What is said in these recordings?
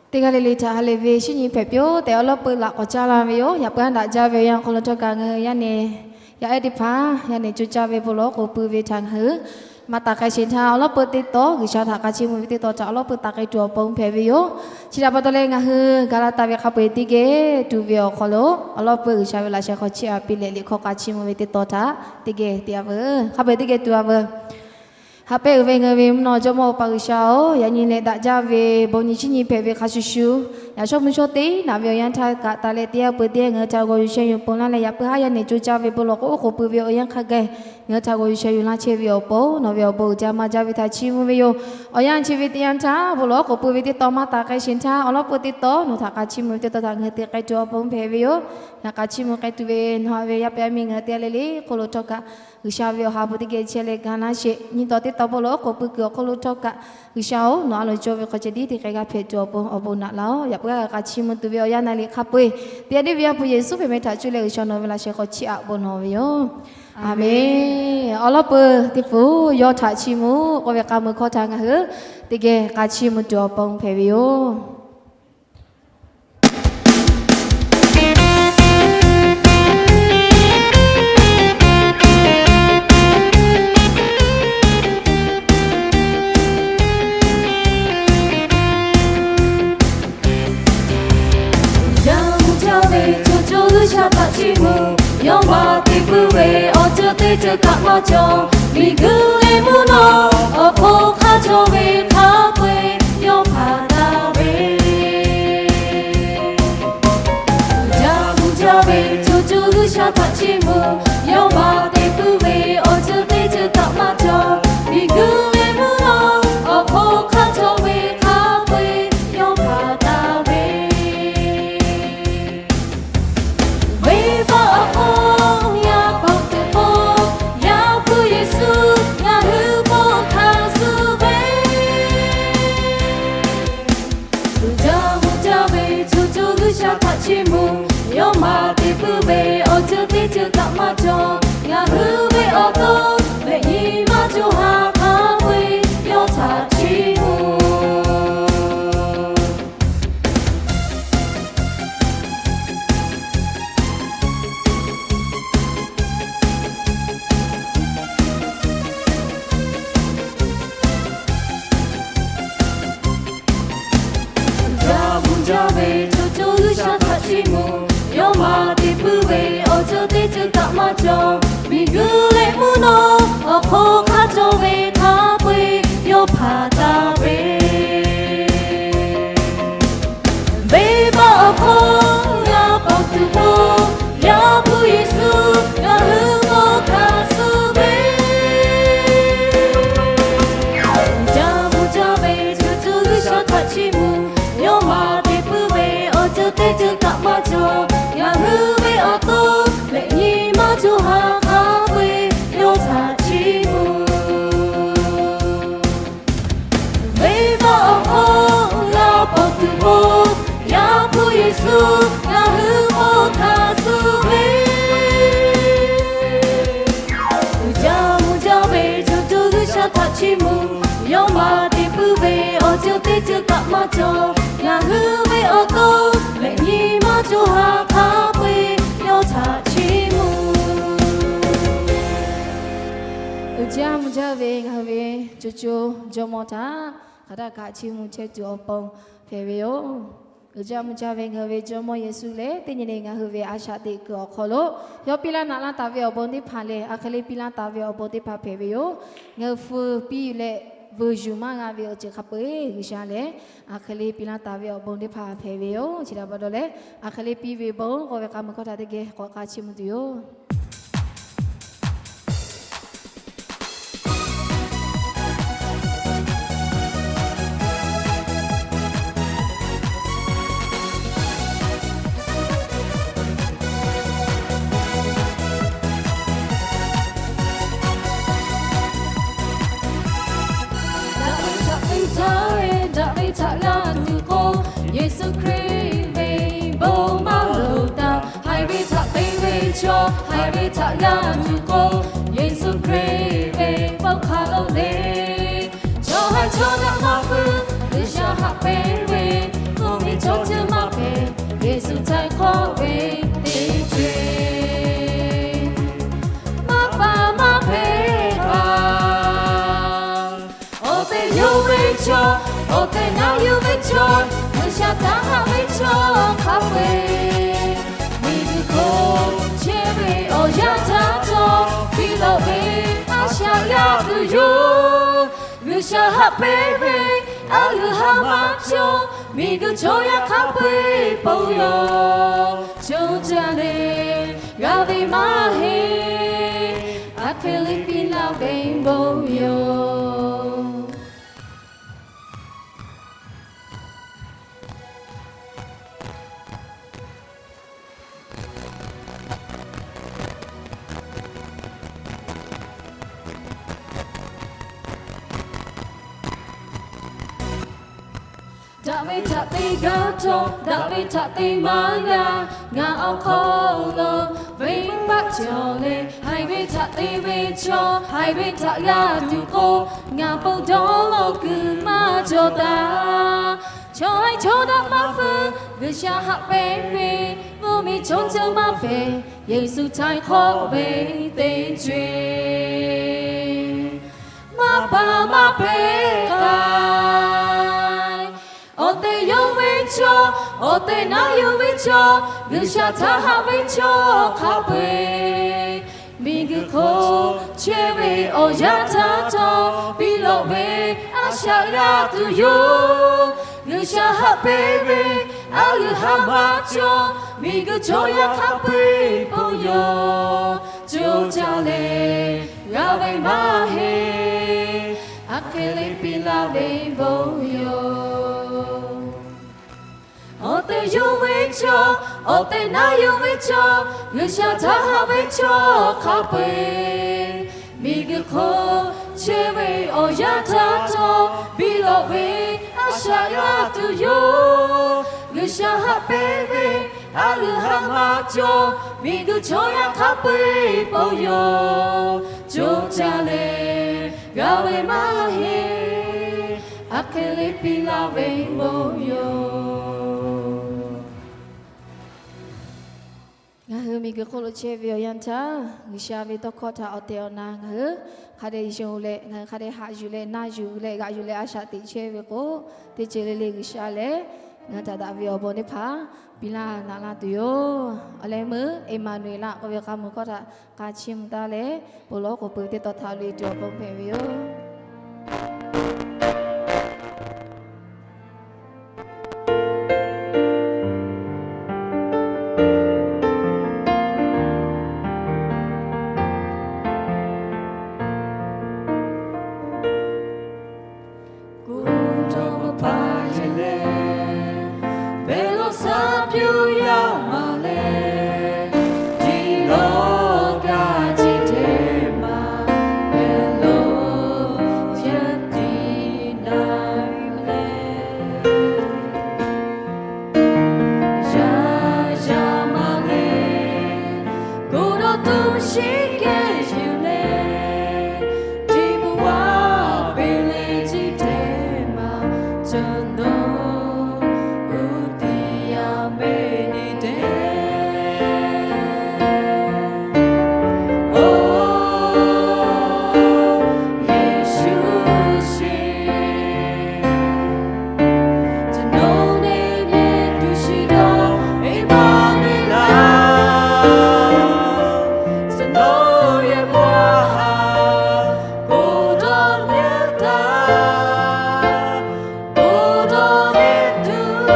Teˇ g'aˇ le le htaꞈ ha lehˬ ve shinˉ nyi hpehꞈ piˇ-oˆ tehꞈ, awˬ lawˉ peuˇ laꞈ k'awꞈ caˇ la ve yoˬ. Yaꞈ puiˉ aˉ daꞈ jaˇ ve awˬ yanˇ awˬ hk'aw lo htawˇ kaꞈ ngaˬ hui yaˇ nehˬ, yaˇ ehˉ teˇ hpaˍ yaˇ nehˬ co caˇ ve bon lawˬ k'oˍ pui ve htaꞈ ngaˬ hui maˇ taˍ k'ai sheˍ htaˇ, awˬ lawˉ peuˇ teˇ tawn G'uiˬsha htaꞈ hk'a chiˇ mvuh ve teˇ tawn htaꞈ awˬ lawˉ peuˇ taˍ k'ai tuˬ awˬ pon hpehꞈ ve yoˬ. Chi htaꞈ pa taw leh, ngaˬ hui gaˬ la taˍ ve hk'a peu-eˬ teˇ geh tuˬ ve awˬ hk'aw lo, awˬ lawˉ peuˇ G'uiˬsha ve laꞈ sheh hk'aw chiˇ aꞈ piˇ leh, liꞈ hkawˇ hk'a chiˇ mvuh ve teˇ tawn htaꞈ teˇ geh te-a veuˬ. Hk'a peu-eˬ teˇ geh tuˬ-a veuˬ. Haꞈ pehnˇ uiˍ ve ngaˬ hui ve mvuhˇ naw jawˇmawˇ Awˬ pa G'uiˬsha-oˬ, yaꞈ nyi leh daꞈ jaˇ ve bon nyi shinˉ nyi hpehꞈ ve hk'a shuˍ shuˍ, yaꞈ shawˉ mvuhˇ shawˉ teˇ naꞈ ve awˬ yanˇ htaˇ kaꞈ taˍ leh, teˇ g'aˇ peuˬ teˇ g'aˇ ngaˬ hui htaꞈ g'aw yuˬ sheh yuˬ ponˬ laˇ leh, yaꞈ puiˉ haˉ yaˇ nehˬ co caˇ ve bon lawˬ k'oˍ k'oˍ pui ve awˬ yanˇ hk'a gaˬ ngaˬ hui htaꞈ g'aw yuˬ sheh yuˬ laˇ chehˇ ve awˬ pon, nawˬ ve awˬ bon uiˍ jaˇ maˇ jaˇ ve htaꞈ chiˇ mvuh ve yoˬ. Awˬ yanˇ chi ve teˇ yanˇ htaˇ bon lawˬ k'oˍ pui ve teˇ tawn maˇ taˍ k'ai sheˍ htaˇ, awˬ lawˉ peuˇ teˇ tawn nawˬ htaꞈ hk'a chiˇ mvuh ve teˇ tawn htaꞈ ngaˬ hui te k'ai tuˬ awˬ pon hpehꞈ ve yoˬ. Ngaˬ hk'a chiˇ mvuh k'ai tuˬ ve nawˬ-a ve yaˇ paˍ yaˇ miˇ ngaˬ hui teˇ g'aˇ le le hk'oˆ lo htawˇ kaꞈ, G'uiˬsha ve awˬ ha hpu teˇ geh chehˇ leh ga laˇ sheˍ. Nyi taw teˇ tawn bon lawˬ k'oˍ pui kuiˬ awˬ hk'oˆ lo htawˇ kaꞈ, G'uiˬsha-oˬ, nawˬ a loˍ cawˇ ve hk'aw ceh tiˉ te k'ai g'a hpehꞈ tuˬ awˬ pon awˬ bon naꞈ laˇ-oˆ. Yaꞈ puiˉ g'a hk'a chiˇ mvuh tuˬ ve awˬ yanˇ na liꞈ hk'a peu-eˬ, teˇ g'aˇ deˇ ve Yaˇ hpu Yeˍsuˆ ve meh htaꞈ cuˇ leh G'uiˬsha nawˬ ve laꞈ sheh hk'aw chiˇ aꞈ bon lawˬ ve yoˬ. Aˍmenˍ. Awˬ lawˉ peuˇ teˇ hpu yawˇ htaꞈ chiˇ mvuh k'oˆ ve k'a mui hkawˇ htaꞈ ngaˬ hui teˇ geh k'a chiˇ mvuh tuˬ awˬ pon hpehꞈ ve yoˬ. Uiˍ jaˇ mvuh jaˇ ve co co G'uiˬsha htaꞈ chiˇ mvuh, yawˇ maˇ te puiˉ ve awˬ ceuˬ teˇ ceuˬ kaꞈ maˇ cawˬ. Miˬguiˬ leh mvuhˇ naw awˬ hk'oˆ hk'a cawˬ ve hk'a peu-eˬ yawˇ hpanˍ taˍ ve. Uiˍ jaˇ mvuh jaˇ ve co co G'uiˬsha htaꞈ chiˇ mvuh, yawˇ maˇ te puiˉ ve awˬ ceuˬ teˇ ceuˬ kaꞈ maˇ cawˬ. Miˬguiˬ leh mvuhˇ naw awˬ hk'oˆ hk'a cawˬ ve hk'a peu-eˬ yawˇ hpanˍ taˍ ve. Venˇbaˆ awˬ hk'oˆ yaˇ paˍ tuˬ k'o, Yaˇ hpu Yeˍsuˆ ngaˬ hui bon hkanˍ suh ve. Uiˍ jaˇ mvuh jaˇ ve co co G'uiˬsha htaꞈ chiˇ mvuh, yawˇ maˇ te puiˉ ve awˬ ceuˬ teˇ ceuˬ kaꞈ maˇ cawˬ. Ngaˬ hui ve awˬ to lehˬ nyi ma co ha hk'a peu-eˬ yawˇ htaꞈ chiˇ mvuh. Uiˍ jaˇ mvuh jaˇ ve co co G'uiˬsha htaꞈ chiˇ mvuh, yawˇ maˇ te puiˉ ve awˬ ceuˬ teˇ ceuˬ kaꞈ maˇ cawˬ. Miˬguiˬ leh mvuhˇ naw awˬ hk'oˆ hk'a cawˬ ve hk'a peu-eˬ yawˇ hpanˍ taˍ ve. Venˇbaˆ awˬ hk'oˆ yaˇ paˍ tuˬ k'o, Yaˇ hpu Yeˍsuˆ ngaˬ hui bon hkanˍ suh ve. Uiˍ jaˇ mvuh jaˇ ve co co G'uiˬsha htaꞈ chiˇ mvuh, yawˇ maˇ te puiˉ ve awˬ ceuˬ teˇ ceuˬ kaꞈ maˇ cawˬ. Ngaˬ hui ve awˬ to lehˬ nyi ma co ha hk'a peu-eˬ yawˇ htaꞈ chiˇ mvuh. Venˇbaˆ awˬ hk'oˆ g'a paw tuˬ k'o, Yaˇ hpu Yeˍsuˆ ngaˬ hui bon hkanˍ suh ve. Uiˍ jaˇ mvuh jaˇ ve co co G'uiˬsha htaꞈ chiˇ mvuh, yawˇ maˇ te puiˉ ve awˬ ceuˬ teˇ ceuˬ kaꞈ maˇ cawˬ. Ngaˬ hui ve awˬ to lehˬ nyi ma co ha hk'a peu-eˬ yawˇ htaꞈ chiˇ mvuh. Uiˍ jaˇ mvuh jaˇ ve ngaˬ hui ve co co jawˇmawˇ htaꞈ hk'aˬ htaˇ kaꞈ chiˇ mvuh chehˇ tuˬ awˬ pon hpehꞈ ve yoˬ. Uiˍ jaˇ mvuh jaˇ ve ngaˬ hui ve Jawˇmawˇ Yeˍsuˆ lehˬ, teˇ nyi le ngaˬ hui ve a shaꞈ teꞈ kuiˬ awˬ hk'aw lo yawˇ piˇ laˇ naꞈ laˇ taˍ ve awˬ bon teˇ hpaˍ lehˬ, aˬ hk'e le piˇ laˇ taˍ ve awˬ bon teˇ hpaˍ hpehꞈ ve yoˬ. Ngaˬ hui hpu piˇ leh vuiˬ yuˬ maˇ g'a ve awˬ ceuˬ hk'a peu-eˬ G'uiˬsha lehˬ, aˬ hk'e le piˇ laˇ taˍ ve awˬ bon teˇ hpaˍ hpehꞈ ve yoˬ. Chi htaꞈ pa taw leh, aˬ hk'e le piˇ ve bon k'oˆ ve k'a mui hkawˇ htaꞈ teˇ geh k'awꞈ k'a chiˇ mvuh tuˬ yoˬ. Daꞈ ve htaꞈ te taˍ ve, daꞈ ve htaꞈ g'a tuˬ k'o, Yeˍsuˆ Hkriꞈ ve bon maˇ loˍ taˍ. Haiˬ ve htaꞈ te ve chaw, haiˬ ve htaꞈ g'a tuˬ k'o, Yeˍsuˆ Hkriꞈ ve bon hk'a lo le. Chaw haiˬ chaw naˆ maˇ pui, G'uiˬsha haꞈ pehnˇ ve, bon ve teˇ ceuˬ maˇ pa maˇ hpehꞈ kaꞈ, awˬ tehˬ yonˍ ve chaw, awˬ tehˬ na yuˬ ve chaw, G'uiˬsha htaꞈ haꞈ ve chaw hk'a peu-eˬ, miˬguiˬ hk'oˆ chehˇ ve awˬ yanˇ htaˇ htawˇ piˇ lawꞈ ve a shaꞈ g'a tuˬ yoˬ. G'uiˬsha haꞈ pehnˇ ve a g'uiˬ ha maˇ cawˬ, miˬguiˬ chaw yaˇ hk'a peu-eˬ bon yawˬ co jaˇ leh, g'a ve maˇ heˆ. Aˬ hk'e le piˇ laˇ ve bon yawˬ. Daꞈ ve htaꞈ te g'a htawˇ, daꞈ ve htaꞈ te maˇ g'a. Ngaˬ awˬ hk'aw lo venˇbaˆ cawˬ leh, haiˬ ve htaꞈ te ve chaw, haiˬ ve htaꞈ g'a tuˬ k'o, ngaˬ pon dawˇ law kuiˬ maˇ cawˬ taˍ. Chaw haiˬ chaw daꞈ maˇ feu, G'uiˬsha haꞈ pehnˇ ve, mvuhˇmiˬ chaw ceuˬ maˇ hpehꞈ, Yeˍsuˆ htaiˍ hk'awꞈ ve teˇ ceuˬ maˇ pa maˇ hpehꞈ kaꞈ, awˬ tehˬ yonˍ ve chaw, awˬ tehˬ na yuˬ ve chaw, G'uiˬsha htaꞈ haꞈ ve chaw hk'a peu-eˬ, miˬguiˬ hk'oˆ chehˇ ve awˬ yanˇ htaˇ htawˇ piˇ lawꞈ ve a shaꞈ g'a tuˬ yoˬ. G'uiˬsha haꞈ pehnˇ ve a g'uiˬ ha maˇ cawˬ, miˬguiˬ chaw yaˇ hk'a peu-eˬ bon yawˬ co jaˇ leh, g'a ve maˇ heˆ. Aˬ hk'e le piˇ laˇ ve bon yawˬ. Awˬ tehˬ yonˍ ve chaw, awˬ tehˬ na yuˬ ve chaw, G'uiˬsha htaꞈ haꞈ ve chaw hk'a peu-eˬ, miˬguiˬ hk'oˆ chehˇ ve awˬ yanˇ htaˇ htawˇ piˇ lawꞈ ve a shaꞈ g'a tuˬ yoˬ. G'uiˬsha haꞈ pehnˇ ve a g'uiˬ ha maˇ cawˬ, miˬguiˬ chaw yaˇ hk'a peu-eˬ bon yawˬ co jaˇ leh, g'a ve maˇ heˆ. Aˬ hk'e le piˇ laˇ ve bon yawˬ. Ngaˬ hui miˬguiˬ hk'oˆ lo chehˇ ve awˬ yanˇ htaˇ, G'uiˬsha ve tawˇ hkawˇ htaꞈ awˬ tehˬ awˬ na ngaˬ hui hk'a dehꞈ yonˍ leh, ngaˬ hui hk'a dehꞈ haꞈ yuˬ leh, na yuˬ leh, g'aꞈ yuˬ leh a shaꞈ teꞈ chehˇ ve k'o, teˇ ceuˬ le le G'uiˬsha lehˬ ngaˬ hui htaꞈ daꞈ ve awˬ bon teˇ hpaˍ piˇ laˇ naꞈ laˇ tuˬ yoˬ. Awˬ leh meuˇ Eˍmaˍnuˍeˍlaˆ k'oˆ ve k'a muiˬ hkawˇ htaꞈ k'a chiˇ mvuh taˍ leh, bon lawˉ k'oˍ pui teˇ taw htaꞈ le tuˬ awˬ pon hpehꞈ ve yoˬ. Kuˬ dawˇ maˇ pa yehˬ leh, pehˬ lawˬ shaˍ piˇ yaˇ maˍ leh, tiˉ lawˬ kaꞈ chi hteˇ maˬ, pehˬ lawˬ yaˇ tiˉ naˍ leh, yaˇ yaˇ maˍ leh, kuˬ dawˇ tuˬ shiˍ kehˬ yuˬ leh, tiˉ puˇ vaˇ peꞈ leh chi hteˇ maˬ, ca nawˬ uˉ tiꞈ yaˇ mehˆ nyi te. O Yeˍsuˆ shiˍ, ca nawˬ neˇ nyi tuˬ shiˍ dawˇ Eˍmaˍnuˍeˍlaˆ, ca nawˬ yehˬ paˍ haꞈ k'oˆ dawˇ nyi taˍ. K'oˆ dawˇ nyi tuˬ,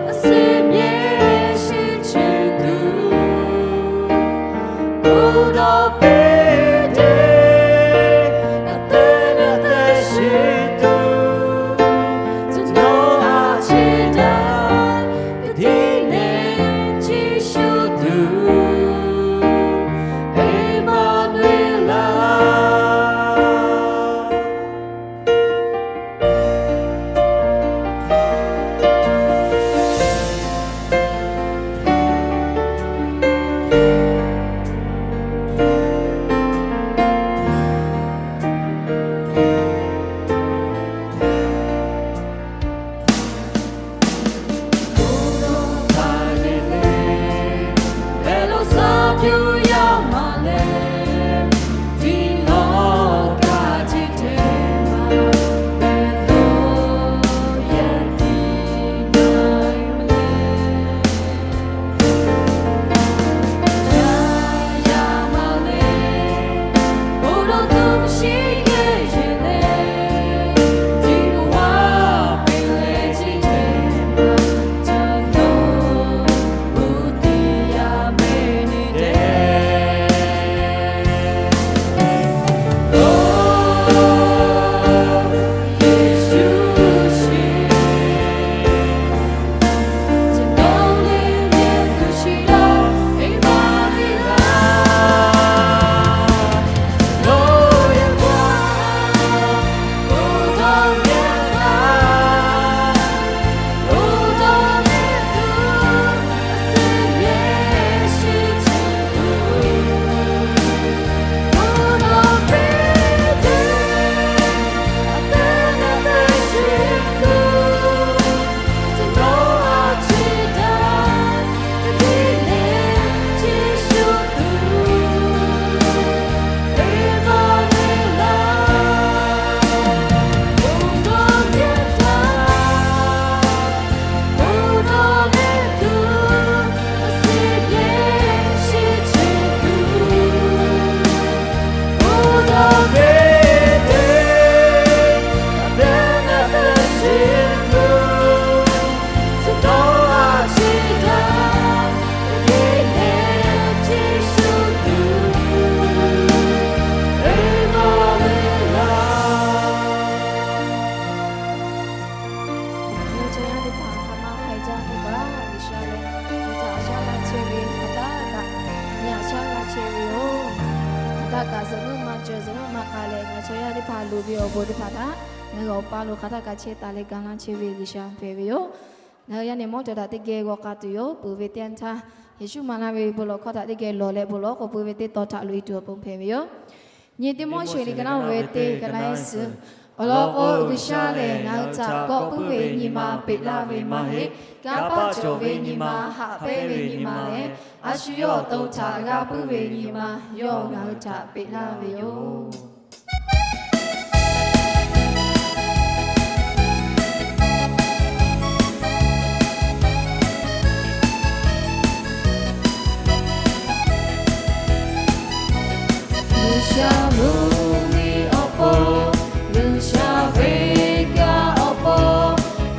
a suˍ mehˆ shiˍ chi tuˬ, k'oˆ dawˇ peꞈ te, a teˇ nyi teˇ shiˍ tuˬ, ca nawˬ a chi daꞈ, ka tiˉ nehˬ chi shuˍ tuˬ, Eˍmaˍnuˍeˍlaˆ. Hk'aˬ kaꞈ zuhꞈ meuˇ maˇ ceuˬ, zuhꞈ meuˇ maˇ k'a leh, ngaˬ chaw yaˇ teˇ hpaˍ loˍ ve awˬ bon teˇ hpaˍ htaꞈ ngaˬ hui awˬ paˇ lo hk'aˬ htaˇ kaꞈ chehˇ taˍ leh ga laˇ chehˇ ve G'uiˬsha hpehꞈ ve yoˬ. Ngaˬ hui yaˇ nehˬ mawˇ cawˬ htaꞈ teˇ geh g'aw k'a tuˬ yoˬ. Peuˬ ve teˇ yanˇ htaˇ, Yeˍsuˆ maˍ laˇ ve bon lawˬ hkawˇ htaꞈ teˇ geh lawˬ leh bon lawˬ k'o, peuˬ ve teˇ taw htaꞈ loꞈ e tuˬ awˬ pon hpehꞈ ve yoˬ. Nyi Tiˆmoˉseˍ liꞈ ka naˉ ve teˇ ka naˉ suhˍ awˬ lawn k'o, G'uiˬsha lehˬ ngaˬ hui htaꞈ kawˆ puiˉ ve nyi ma peꞈ laˇ ve maˇ heˆ. Kanˇ paˆ cawˬ ve nyi ma, haꞈ pehnˇ ve nyi ma leh, a shu yawˇ awˬ to htaꞈ g'a puiˉ ve nyi ma, yawˇ ngaˬ hui htaꞈ peꞈ laˇ ve yoˬ. G'uiˬsha mvuhˇmiˬ awˬ pon, G'uiˬsha ve kanˇ awˬ pon,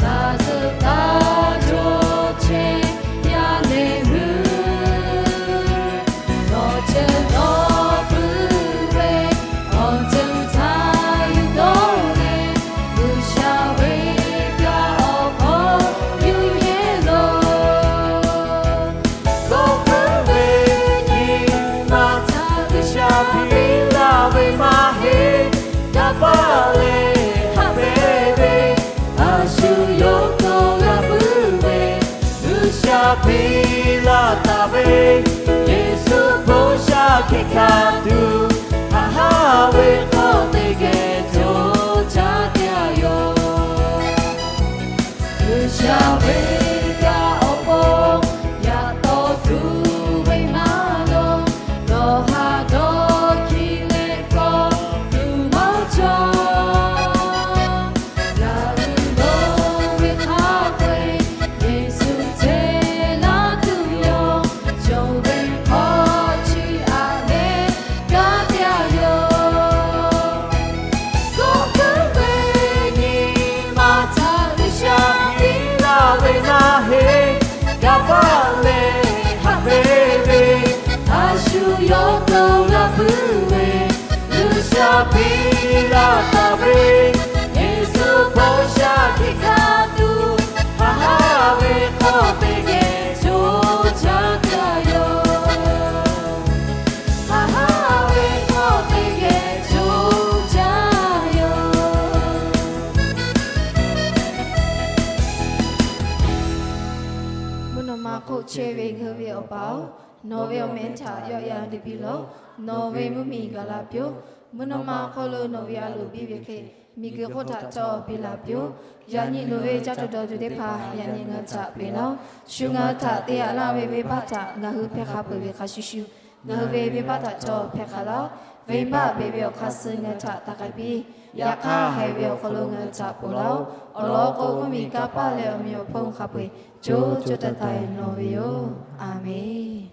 taˇ zuhꞈ taˇ cawˬ chehˇ yaˇ nehˬ hui, nawˬ chehˇ nawˬ puiˉ ve awˬ ceuˬ htaꞈ yuˬ dawˇ leh, G'uiˬsha ve kanˇ awˬ pon yuˬ yehˇ loˬ. Kawˆ puiˉ ve nyi ma htaꞈ G'uiˬsha piˇ laˇ ve maˇ heˆ. Kanˇ paˆ leh haꞈ pehnˇ ve, a shu yawˇ hk'aw g'a puiˉ ve, G'uiˬsha piˇ laˇ taˍ ve, Yeˍsuˆ bon sha hk'e hkanˍ tuˬ, haꞈ haˉ ve hk'aw teˇ geh co caˇ taˍ yoˬ. G'uiˬsha ve kanˇ awˬ pon yaꞈ taw tuˬ ve maˇ loˍ, nawˬ haꞈ dawˇ hkiˇ leh kawˆ tuˬ maˇ cawˬ. Ngaˬ hui lo ve hk'a peu-eˬ Yeˍsuˆ te laˇ tuˬ yoˬ. Yonˍ ve hk'aw chi aꞈ leh gaˇ taˍ yoˬ. Kawˆ puiˉ ve nyi ma htaꞈ G'uiˬsha piˇ laˇ ve maˇ heˆ. Kanˇ paˆ leh haꞈ pehnˇ ve, a shu yawˇ hk'aw g'a puiˉ ve, G'uiˬsha piˇ laˇ taˍ ve, Yeˍsuˆ bon sha hk'e hkanˍ tuˬ, haꞈ haˉ ve hk'aw teˇ geh co caˇ taˍ yoˬ. Haꞈ haˉ ve hk'aw teˇ geh co caˇ yoˬ. Mvuhˇ naw ma hk'oˆ chehˇ ve ngaˬ hui ve Awˬ pa-oˬ, nawˬ ve awˬ meh htaꞈ yawˆ yan te piˇ laˬ. Nawˬ ve mvuhˇmiˬ gaˬ la piˇ-oˆ. Mvuhˇ naw ma hk'oˆ lo nawˬ ve a loˍ biˇ ve hk'e, miˬguiˬ hk'oˆ htaꞈ htawˇ piˇ la piˇ-oˆ. Yaꞈ nyi loˍ ve caˇ tuˬ dawˬ tuˬ teˇ hpaˍ yaꞈ nyi ngaˬ hui htaꞈ peꞈ laˇ-oˆ. Shu ngaˬ hui htaꞈ te yaꞈ laˇ ve venˇbaˆ htaꞈ ngaˬ hui hpehˇ hk'a peuˬ ve hk'a shuˍ shuˍ, ngaˬ hui ve venˇbaˆ htaꞈ htawˇ hpehˇ hk'a laˇ-oˆ. Venˇbaˆ beˬ ve awˬ hk'aˇ suh ngaˬ hui htaꞈ taˍ k'ai piˇ. Yaꞈ hk'aˇ, haiˬ ve awˬ hk'aw lo ngaˬ hui htaꞈ ponˬ laˇ-oˆ. Awˬ lawn k'o, mvuhˇmiˬ, kanˇ paˆ leh awˬ meꞈ awˬ hponˇ hk'a peu-eˬ co co taiˍ taiˍ nawˬ ve yoˬ. Aˬ menˍ.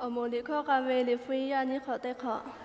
Awˬ moˍ liꞈ hkawˇ k'a ve liꞈ hpu yaˇ nyiˇ hk'awꞈ teˇ hk'awꞈ.